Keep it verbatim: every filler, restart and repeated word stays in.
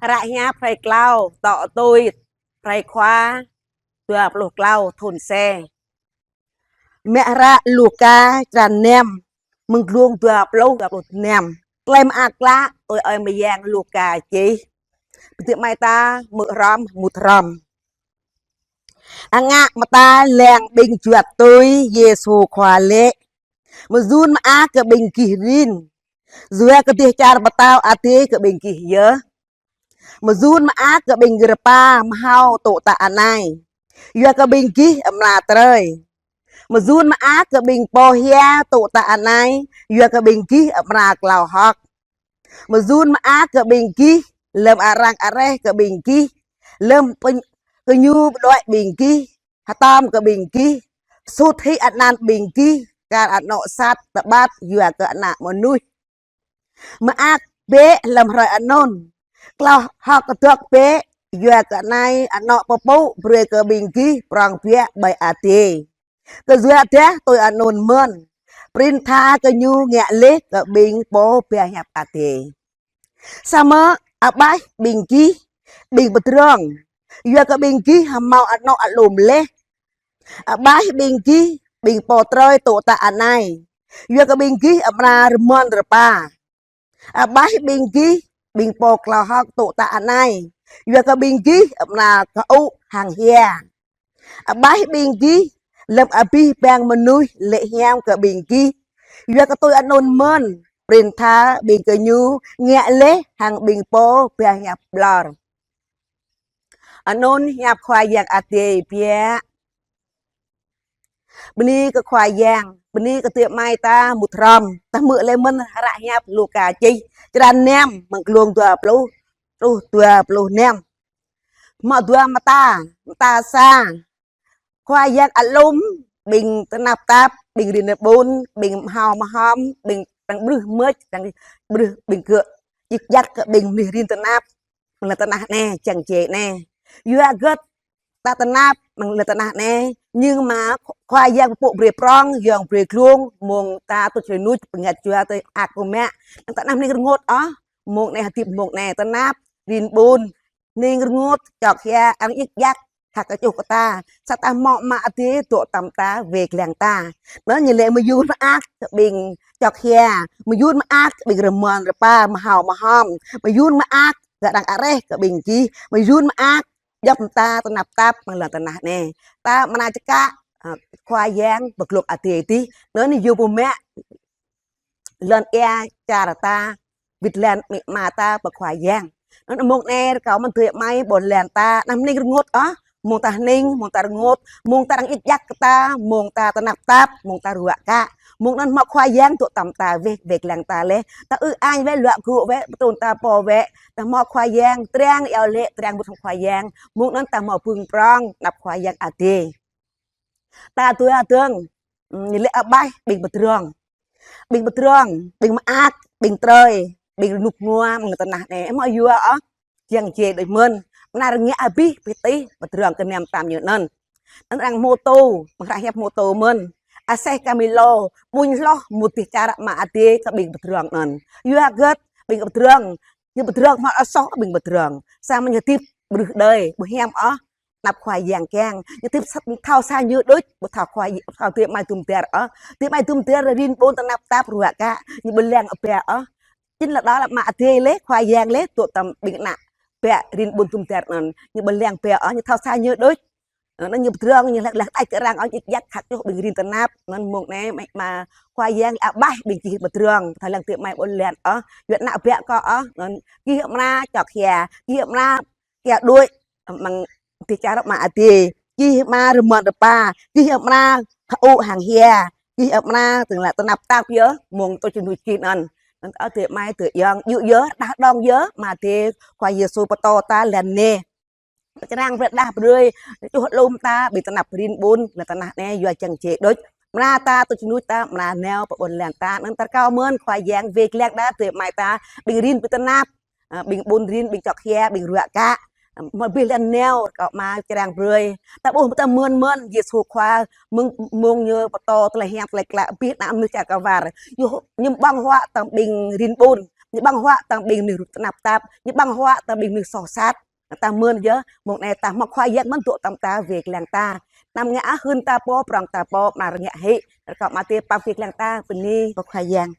Hră hiăp hrơi klâo, tŏ tui hrơi khua dua pluh klâo thun se. Mă hră Luka črăn năm, mơ̆ng glông dua pluh, dua pluh năm. Tơlơi mơak klă tui ơi mơyang Luka čih. Pơtĭ mai ta mơ̆ hrŏm, mŭt hrŏm. Angak mơta lăng ƀing juăt tui Yêsu Khua lĕ: Mơyŭn mơak kơ ƀing gih rin, yua kơ dêh čar pơtao adai kơ ƀing gih yơh. Mơyŭn mơak kơ ƀing rơpa mơhao tŭ tă anai, yua kơ ƀing gih amra trơi. Mơyŭn mơak kơ ƀing pô hia tŭ tă anai, yua kơ ƀing gih amra klâo hơ̆k. Mơyŭn mơak kơ ƀing gih lơ̆m arăng areh kơ ƀing gih, lơ̆m pơ-, kơ ñu pơđuaĭ ƀing gih, hơtŏm kơ ƀing gih, sut hĭ anăn ƀing gih kar anŏ sat tơƀăt yua kơ Ană Mơnuih. Mơak bĕ lơ̆m hrơi anŭn, klâo hơ̆k kơdơ̆k bĕ, yua kơ anai anŏ pơpŭ brơi kơ ƀing gih prŏng biă ƀơi adai. Kơyua dah tui anŭn mơ̆n, prin tha kơ ñu ngă laih kơ ƀing pô ba hiăp adai. Samơ̆ aƀaih ƀing gih, ƀing pơdrŏng, yua kơ ƀing gih hơmâo anŏ alum laih. Aƀaih ƀing gih, ƀing pô trơi tŭ tă anai, yua kơ ƀing gih amra rơmơn rơpa. Aƀaih ƀing gih, ƀing pô klâo hơ̆k tŭ tă anai, yua kơ ƀing gih amra kơŭ hăng hia. Aƀaih ƀing gih, lơ̆m abih bang mơnuih lĕ hiam kơ ƀing gih, yua kơ tui anŭn mơ̆n, prin tha ƀing gơñu ngă laih hăng ƀing pô ba hiăp ƀlŏr. Anŭn hiăp Khua Yang Adai biă. Bơni kơ Khua Yang, bơni kơ pơtĭ mai ta mŭt hrŏm, ta hmư̆ laih mơ̆n hră hiăp Luka čih, črăn năm, mơ̆ng glông dua pluh, truh dua pluh năm. Hmâo dua mơta, mơta sa, Khua Yang alum ƀing tơnap tap, ƀing rin ƀun, ƀing mơhao mơhŏm, ƀing arăng brưh mơč, arăng brưh ƀing gơ̆ djik djak kơ ƀing mơnuih rin tơnap amăng lŏn tơnah anai, čang čê anai. Yua hơget ta tơnap amăng lŏn tơnah anai, nhưng mà Khua Yang pơpŭ brơi prŏng, Yang brơi glông, mơ̆ng ta tŭ čơnuč, pơngăt jua tui ak kơ mă. Lŏn tơnah anai rơngot ôh, mơ̆ng anai hơdip mơ̆ng anai tơnap, rin ƀun, ning rơngot, čŏk hia, arăng djik djak, hăk kơčuh kơ ta. Sa ta hmâo Ama Adai dŏ tăm ta, wai lăng ta. Anŭn ñu lĕ mơyŭn mơak kơ ƀing čŏk hia, mơyŭn mơak kơ ƀing rơmơn rơpa, mơhao mơhŏm, mơyŭn mơak kơ arăng areh kơ ƀing gih, mơyŭn mơak djŏp mơta tơnap tap amăng lŏn tơnah anai. Ta amra čơkă, ơ, Khua Yang pơglŏk adai adih. Anŭn ñu yua pơmă lŏn ia čar ta, wĭt lăng amĭ ama ta pơ Khua Yang. Anŭn mơ̆ng anai rơkâo mơ̆n pơtĭ mai ƀôn lan ta, anăm hning rơngot ôh, mơ̆ng ta hning, mơ̆ng ta rơngot, mơ̆ng ta arăng djik djak kơ ta, mơ̆ng ta tơnap tap, mơ̆ng ta ruă kă. Mơ̆ng anŭn hmâo Khua Yang dŏ tăm ta wai, wai lăng ta laih. Ta ư añ wai, luă gŭ wai, pơtrŭn ta pô wai, ta hmâo Khua Yang, triăng iâu laĭ, triăng mŭt hăng Khua Yang. Mơ̆ng anŭn ta hmâo bưng prŏng, anăp Khua Yang adai. Ta dua dơ̆ng, ưm, ñu lĕ aƀaih ƀing pơdrŏng. Ƀing pơdrŏng, ƀing mơak, ƀing trơi, ƀing rơnŭk rơnua amăng lŏn tơnah anai. Hmâo yua ôh, čang čê đôč mơ̆n. Amra rơngiă abih pơtih pơdrŏng kơ năm tam ñu anŭn. Anŭn arăng hmâo tŭ, amăng hră hiăp hmâo tŭ mơ̆n. Aseh Kamilo, ƀuñ hloh mŭt dêh čar Ama Adai kơ ƀing pơdrŏng anŭn. Yua hơget ƀing pơdrŏng, ñu pơdrŏng hmâo ôh soh ƀing pơdrŏng. Samơ̆ ñu hơdip brưh đơi, ƀu hiam ôh anăp Khua Yang kiăng. Ñu hơdip sa-, thâo sa ñu đôč, ƀu thâo Khua Y-, ƀu thâo pơtĭ mai dŭm dar ôh. Pơtĭ mai dŭm dar rin ƀun tơnap tap ruă kă, ñu ƀu lăng ƀiă ôh. Jing lĕ đa lăm Ama Adai laih, Khua Yang laih, dŏ tăm ƀing ană ƀă rin ƀun dŭm dar anŭn. Ñu ƀu lăng ƀiă ôh, ñu thâo sa ñu đôč. Anŭn ñu pơdrŏng, ñu lăng, lăng đač kơ arăng ôh, djik djak hăk čuh ƀing rin tơnap. Anŭn mơ̆ng anai, mă, mă Khua Yang laĭ aƀaih ƀing gih pơdrŏng, thâo lăng pơtĭ mai ƀôn lan ôh, yua ană ƀă kơ ôh, anŭn gih amra čŏk hia, gih amra hia đuaĭ amăng dêh čar Ama Adai, gih amra rơmơn rơpa, gih amra kơŭ hăng hia, gih amra tơng lăng tơnap tap yơh, mơ̆ng tŭ čơnuč gih anŭn. Anŭn ơ pơtĭ mai pơtĭ ayŏng, yua yơh, đah đong yơh, Ama Adai, Khua Yêsu pơtô ta lăng anai. Čơrang brơi đah brơi, čuh lŏm ta, ƀing tơnap rin ƀun, lŏn tơnah anai, yua čang čê đôč. Amra ta tŭ čơnuč ta, amra nao pơ ƀôn lan ta, anŭn ta rơkâo mơ̆n, Khua Yang wai lăng đah pơtĭ mai ta, ƀing rin ƀing tơnap, ơ, ƀing ƀun rin, ƀing čŏk hia, ƀing ruă kă. Ơ, mơ̆ abih lăng nao, rơkâo Ama čơrang brơi. Ta ƀuh ta mơ̆n mơ̆n, Yêsu Khua, mơ̆ng, mơ̆ng ñu pơtô tơlơi hiam, tơlơi klă, abih ană mơnuih čar kơwar. Yua ñu ƀơ̆ng huă tăm ƀing rin ƀun. Ñu ƀơ̆ng huă tơ̆ng ƀing mơnuih rŭt tơnap tap, ñu ƀơ̆ng huă tơ̆ng ƀing mơnuih soh sat. Ta mơ̆n yơh, mông anai ta hmâo Khua Yang mơ̆n dŏ tăm ta wai lăng ta. Anăm ngă hơnŭn ta pô, prŏng ta pô, amra rơngiă hĭ. Rơkâo Ama Adai pap wai lăng ta, bơni kơ Khua Yang.